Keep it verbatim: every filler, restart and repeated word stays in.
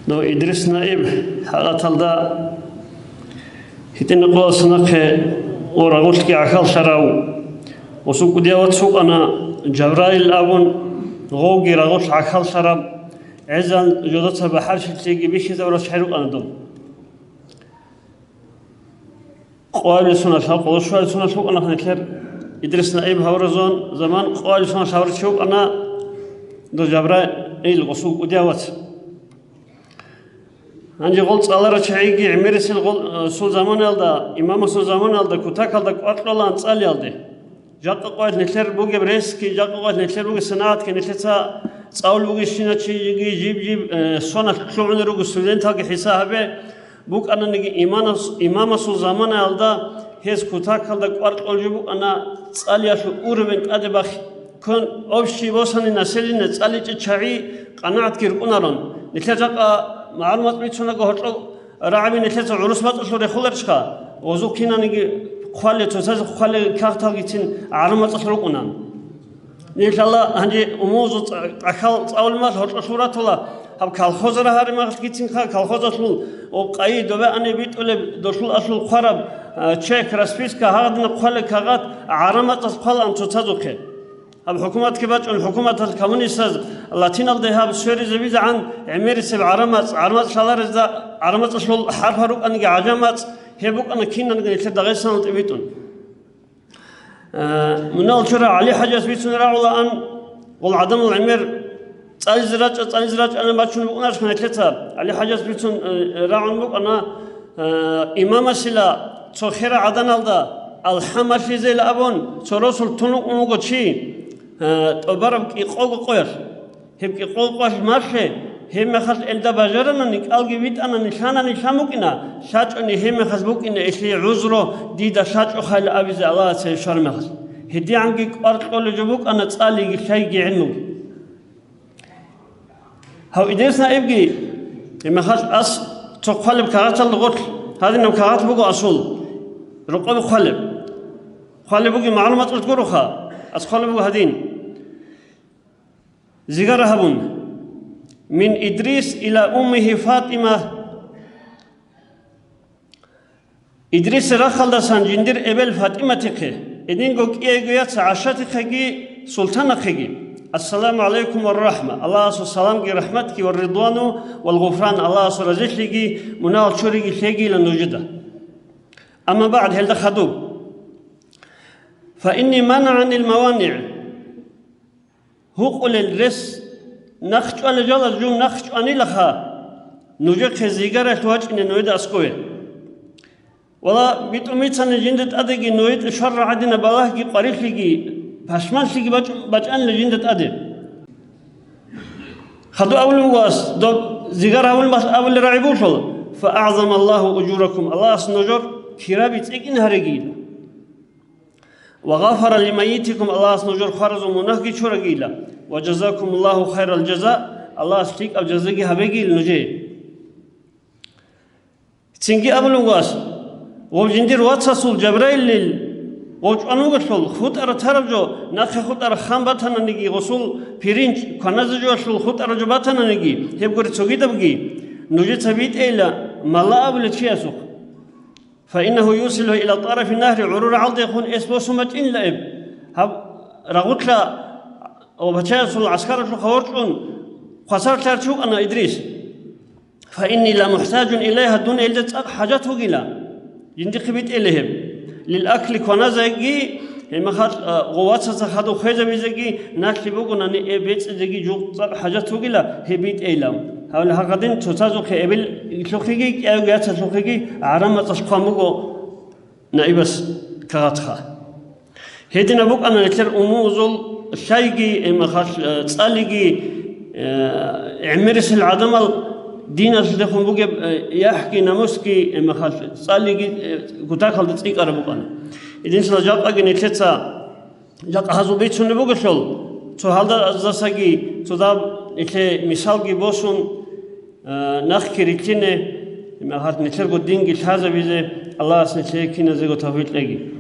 Но Идрис наиб хӀалаталда гьитӀинаб къоялъ нахъе ва рагъулъги гӀахьаллъарав ва сукӀудияв вац вукӀана Жабраил абун, гъовги рагъулъ гӀахьаллъараб, гӀезан жодоца бахӀарчилъиги бихьизабурав чагӀи рукӀана доб. Къоялъ соналъ, къоло щуалъ соналъ вукӀана нилъер Идрис наиб гьавразун заман, къоялъ соналъ гьавричи вукӀана дов Жабраил, гъосул кӀудияв вац. Гьанже гъол цӀаларал чагӀиги гӀемерисел гъол, э, сул заманалда, имамасул заманалда, кутакалда кӀвар кьолаан цӀалиялде. Жакъа къоялъ нилъер бугеб ресги, жакъа къоялъ нилъер бугеб санагӀатги нилъеца цӀалулеб бугебщинал чиги жиб-жиб, э, соналъ лъугӀунел руго студенталги хӀисаб гьабе, букӀананиги иманас-, имамасул заманаялда гьез кутакалда кӀвар кьолеб жо букӀана цӀалиялъул уровень тӀаде бахъи. Ккун общий босани население цӀаличӀел чагӀи къанагӀатги рукӀунарун. Нилъер жакъа магӀлумат бицунаго гьоркьоб рагӀаби нилъеца гӀурус мацӀалъур рехуларищха? Гъозул кинаниги хъвалел, цоцазе хъвалел кагъталгицин гӀараб мацӀалъ рукӀуна. Нилъ гьанже умумузул цӀа-, цӀахьал цӀалулеб мехалъ гьоркьолъул ратула гьаб колхозра гьараб мехалъгицинха, колхозалъул къайи добе ани битӀулеб долъул алъул хъвараб, а, чек, расписка, гьагъадинаб хъвалел кагъат гӀараб мацӀалъ хъвалаан цоцазухъе. Гьаб хӀукуматги бачӀун, хӀукуматалъ коммунистаз латиналде гьаб сверизабизегӀан гӀемерисеб гӀараб мацӀ, гӀараб мацӀ лъаларезда гӀараб мацӀалъул хӀарпал рукӀаниги гӀажам мацӀ, гьеб букӀана кинаниги нилъер Дагъистаналда тӀибитӀун. Э, мунагьал чурай ГӀали-хӀажас бицун рагӀулаан, гъол гӀадамал гӀемер цӀализе рачӀа, цӀализе рачӀана бачун букӀунарищха нилъеца? ГӀали-хӀажас бицун, э, рагӀун букӀана, э, имамасила цо херал гӀаданалда алхӀам малъизейилан абун, цо росулъ тун вукӀун вуго чи, э, тӀубараб кӀикъого къоялъ. Гьеб кӀикъого къоялъ малъе, гьеб мехалъ элда бажаранани, кӀалги витӀанани, лъанани лъан букӀина, лъачӀони гьеб мехалъ букӀина, илъие гӀузру, дида лъачӀохъайилан абизе Аллагьас гьеб щвараб мехалъ. ГьедигӀанги кӀвар кьолеб жо букӀана цӀалиги лъайги гӀелмуги. Гьав Идрис наибги, гьеб мехалъ ас цо хъвалеб кагъаталда гъорлъ, гьадинаб кагъат буго асул, рокъобе хъвалеб. Хъвалеб бугеб магӀлумат гуроха, ас хъвалеб буго гьадин. Зигара гьабун: «Мин Идрис ила уммигьи Фатима». Идрисил рахъалдасан жиндир эбел Фатиматихъе, гьединго кӀиявго яц ГӀашатихъеги Султанахъеги: «Ассаламу гӀалайкум ва рахӀма», Аллагьасул саламги рахӀматги ва ридвану ва гъуфран, Аллагьасул разилъиги мунагьал чуриги лъегийилан нужеда. Амма багӀд, гьелда хадуб. «Фа инни манагӀанил маванигӀ». Гьукъулел рес нахъ чӀвалел жалаз жив нахъ чӀванилаха, нужехъе зигаралъ вачӀине нужеда аскӀове. Вала, битӀун бицани жинда тӀадеги нужеда щварал гӀадинаб балагьги къварилъиги пашманлъиги бачӀ-, бачӀанила жинда тӀаде. Хадуб абулеб буго ас, доб зигар гьавулеб мехалъ абулеб рагӀи бугелъул: «Фа агӀзамаллагьу ужуракум», Аллагьас нужер кираби цӀикӀкӀин гьарегийила. «Ва гъафара лимайитикум», Аллагьас нужер хваразул мунагьги чурагийила. «Ва жазакумуллагьу хайрал жаза», Аллагьас лъикӀаб жазаги гьабегийила нужее. Цинги абулеб буго ас: «Гъов жиндир вацасул Жабраилил гъов чӀван вугелъул, хутӀараб тараб жо, нахъе хутӀараб хан батананиги, гъосул пиринч кваназе жоялъул хутӀараб жо батананиги, гьеб гури цогидабги, нужеца битӀейила Малла абулев чиясухъ. Фа иннагьу юсилу ила тарафи нагьри», гӀурул рагӀалдехун эс босун бачӀинила эб. Гьаб рагъулъа ва пачаясул гӀаскаралъухъа ворчӀун хвасарлъарав чи вукӀана Идрис. «Фа инни ла мухӀтажун илайгьа», дун гьелда цӀакъ хӀажат вугила, жиндихъе битӀейила гьеб. «Лил акли», кваназеги, гьеб мехалъ, а, гъов вацаца хадуб хвезабизеги, налъи бугонани, э, бецӀизеги жугъ цӀакъ хӀажат вугила гьеб битӀейилан. Гьавли гьагъадин цоцазухъе эбеллъухъеги, кӀиявго яцалъухъеги гӀараб мацӀалъ хъван буго наибас кагъатха. Гьединаб букӀана нилъер умумузул лъайги, э, мехалъ, э, цӀалиги, э, гӀемерисел гӀадамал диналъулехун бугеб, э, яхӀги, намусги, э, мехалъ цӀалиги, э, кутакалда цӀикӀкӀараб букӀана. Гьединлъидал жакъаги нилъеца жакъа гьазул бицунеб бугелъул, цо гьалдасаги цо даб нилъее мисалги босун, э, нахъги рилълъине, гьар нилъерго динги лъазабизе Аллагьас нилъее киназего тавфикъ кьеги.